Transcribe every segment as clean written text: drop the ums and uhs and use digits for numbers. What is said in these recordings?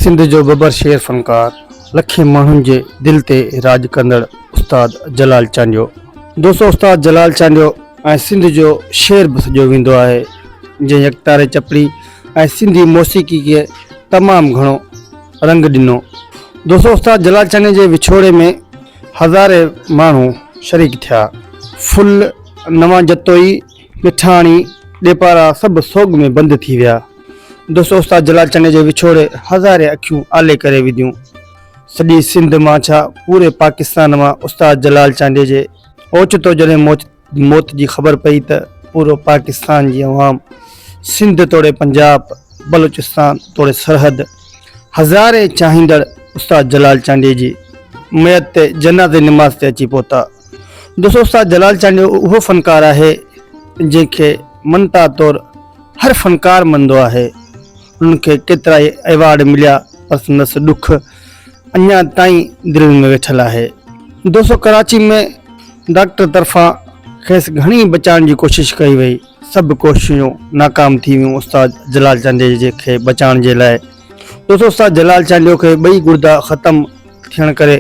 سنڌ جو ببر شير فنڪار، لکين ماڻهن جي دل تي راڄ ڪندڙ استاد جلال چانڊيو. دوستو استاد جلال چانڊيو ۽ سنڌ جو شير به سڏيو ويندو آهي، جنهن يڪتاري چپڙي ۽ سنڌي موسيقي کي تمام گهڻو رنگ ڏنو. دوستو استاد جلال چانڊيي جي وڇوڙي ۾ هزارين ماڻهو شريڪ ٿيا. ڦل، نوان جتوئي، مٺاڻي، ڏيپارا سڀ سوڳ ۾ بند ٿي ويا. دوستو استاد جلال چني جي وڇوڙي هزارين اکيون آلي ڪري وڌيون. سڄي سنڌ مان ڇا پوري پاڪستان مان استاد جلال چانڊيي جي اوچتو جڏهن موت جي خبر پئي ته پورو پاڪستان جي عوام سنڌ توڙي پنجاب، بلوچستان توڙي سرحد هزارين چاهيندڙ استاد جلال چانڊيي جي ميت تي جنازي نماز تي اچي پهتا. دوستو استاد جلال چانڊيو اهو فنڪار آهي جنهن کي منتا طور هر فنڪار مندو آهي. هن کي ڪيترائي ايوارڊ مليا پر سندس ڏک اڃا تائين دلين ۾ ويٺل آهي. دوستو ڪراچي ۾ ڊاڪٽر طرفان کيس گهڻي بچائڻ جي ڪوشش ڪئي وئي سڀ ڪوششون ناڪام ٿي ويون استاد جلال چانڊيي جي کي بچائڻ جي لاء دوستو استاد جلال چانڊيو کي ٻئي گڙدا ختم ٿيڻ ڪري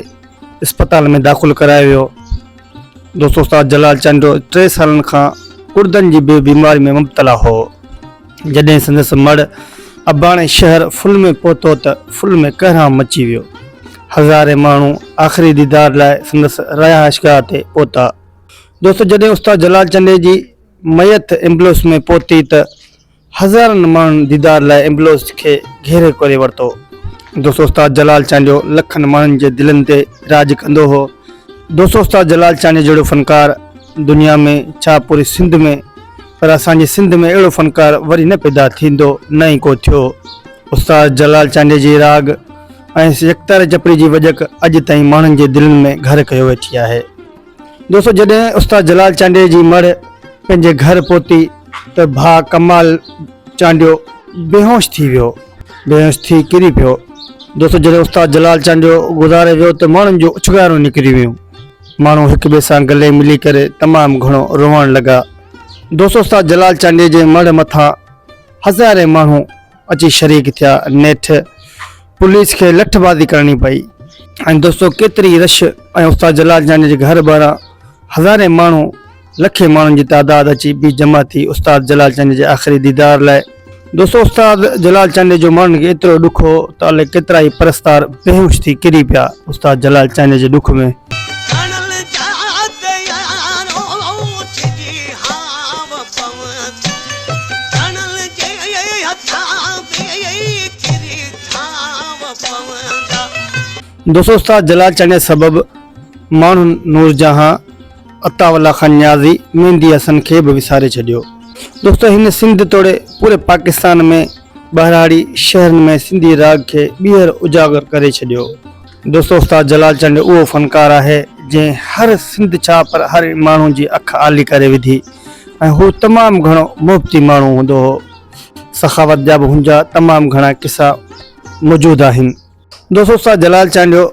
اسپتال ۾ داخل ڪرايو ويو. دوستو استاد جلال چانڊيو ٽي سالن کان گڙدن جي به بيماري ۾ مبتلا هو. جڏهن سندس مڙهه اباڻي شهر ڦل ۾ پهتو ته ڦل ۾ ڪهرام مچي ويو. هزارين ماڻهو آخري ديدار لاء سندس رهائشگاهه تي پهتا. دوستو جڏهن استاد جلال چانڊيي جي ميت ايمبولينس ۾ پهتي ته هزارن ماڻهن ديدار لاء ايمبولينس کي گهيري ڪري ورتو. دوستو استاد جلال چانڊيو لکن ماڻهن جي دلين تي راڄ ڪندو هو. دوستو استاد جلال چانڊيو جهڙو فنڪار دنيا ۾ ڇا پوري سنڌ ۾ پر اسان جي سنڌ ۾ اهڙو فنڪار وري نه پيدا ٿيندو نه ئي ڪو ٿيو. استاد جلال چانڊيي جي راڳ ۽ يڪتاري چپڙي جي وڄڪ اڄ تائين ماڻهن جي دلين ۾ گهر ڪيو ويٺي آهي. دوستو جڏهن استاد جلال چانڊيي جي مڙهه پنهنجي گهر پهتي ته ڀاء ڪمال چانڊيو بيهوش ٿي ويو، بيهوش ٿي ڪري پيو. دوستو جڏهن استاد جلال چانڊيو گذاري ويو ته ماڻهن جون اڇگارون نڪري ويون، ماڻهو هڪ ٻئي سان گلي ملي ڪري تمام گهڻو روئڻ لڳا. دوستو استاد جلال چانڊيي جي مڙهه مٿان هزارين ماڻهو اچي شريڪ ٿيا، نيٺ پوليس کي لٺ بازي ڪرڻي پئي ۽ دوستو ڪيتري رش ۽ استاد جلال جاني جي گهر ٻاهران هزارين ماڻهو لکين ماڻهن جي تعداد اچي به جمع ٿي استاد جلال چانڊيي جي آخري ديدار لاء. دوستو استاد جلال چانڊيي جو ماڻهن کي ايترو ڏک هو ته الائي ڪيترائي پرستار بيهوش ٿي ڪري پيا استاد جلال چانڊيي جي ڏک ۾. کڻل جات يارو ڇڄي هاء پوندي کڻل جي هٿان به ٿري ٿانء پوندا. دوستو استاد جلال چانڊيي سبب ماڻهن نورجهان، عطاء الله خان نيازي، مهندي حسن کي به وساري ڇڏيو. دوستو هن سنڌ توڙي پوري پاڪستان ۾ ٻهراڙي شهرن ۾ سنڌي راڳ کي ٻيهر اجاگر ڪري ڇڏيو. دوستو استاد جلال چانڊيو اهو فنڪار آهي جنهن هر سنڌ ڇا پر هر ماڻهو جي اک آلي ڪري وڌي ۽ هو تمام گهڻو محبتي ماڻهو هوندو هو. سخاوت جا به هن جا تمام گهڻا قصا موجود آهن. دوستو استاد جلال چانڊيو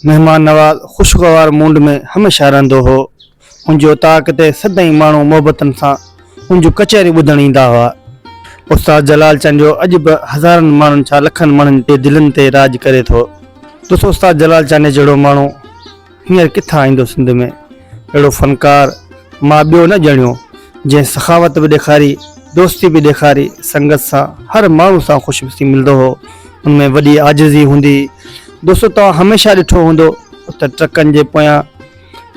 مهمان نواز خوشگوار مونڊ ۾ هميشه رهندو هو. هن جي اوطاق تي سدائين ماڻهو محبتن سان هن جون ڪچهريون ٻڌڻ ايندا هئا. استاد جلال چانڊيو اڄ به هزارن ماڻهن ڇا لکن ماڻهن جي دلين تي راڄ ڪري ٿو. دوستو استاد جلال چانڊيي جهڙو ماڻهو هينئر ڪٿان ايندو سنڌ ۾ اهڙو فنڪار مان ٻيو نه ڄڻيو جنهن سخاوت به ڏيکاري دوستي به ڏيکاري سنگت سان هر ماڻهو سان خوش ٿي ملندو هو ان ۾ وڏي عاجزي هوندي هئي دوستو توهان هميشه ڏٺو هوندو ته ٽرڪن جي پويان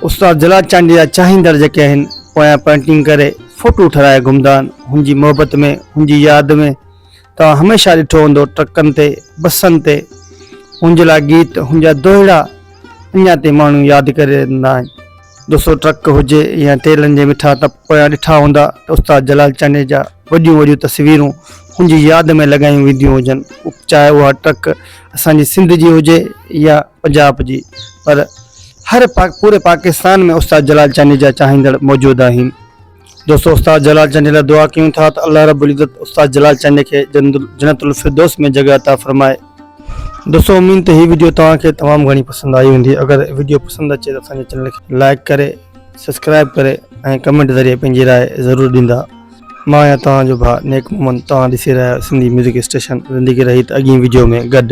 استاد جلال چانڊيي جا چاهيندڙ جيڪي آهن پويان پينٽنگ ڪري فوٽو ٺهرائي گهمندا آهن هن جي محبت ۾ هن جي ياد ۾ توهان هميشه ڏٺو هوندو ٽرڪن تي بسن تي هن جي لاء گيت هن جا دوهيڙا اڃا تائين ماڻهو ياد ڪري رهندا آهن. دوستو ٽرڪ هجي يا ٽيلن جي مٺا ته پويان ڏٺا هوندا ته استاد جلال چانڊيي جا وڏيون وڏيون تصويرون هن جي ياد ۾ لڳايون وينديون هجن چاهي اها ٽرڪ اسان جي سنڌ جي هجي يا پنجاب جي پر هر پوري پاڪستان ۾ استاد جلال چانڊيي جا چاهيندڙ موجود آهن. دوستو استاد جلال چانڊيي لاء دعا ڪيون ٿا ته الله رب العزت استاد جلال چانڊيي کي جنت الفردوس ۾ جڳهه عطا فرمائي. دوستو اميد ته هي وڊيو توهان کي تمام گهڻي پسند آئي هوندي اگر وڊيو پسند اچي ته اسان جي چينل کي لائڪ ڪري سبسڪرائب ڪري ۽ ڪمينٽ ذريعي پنهنجي راء ضرور ڏيندا مان آهيان توهان جو ڀاء نيڪ محمد توهان ڏسي رهيا آهيو سنڌي ميوزڪ اسٽيشن زندگي رهي ته اڳين وڊيو ۾ گڏ.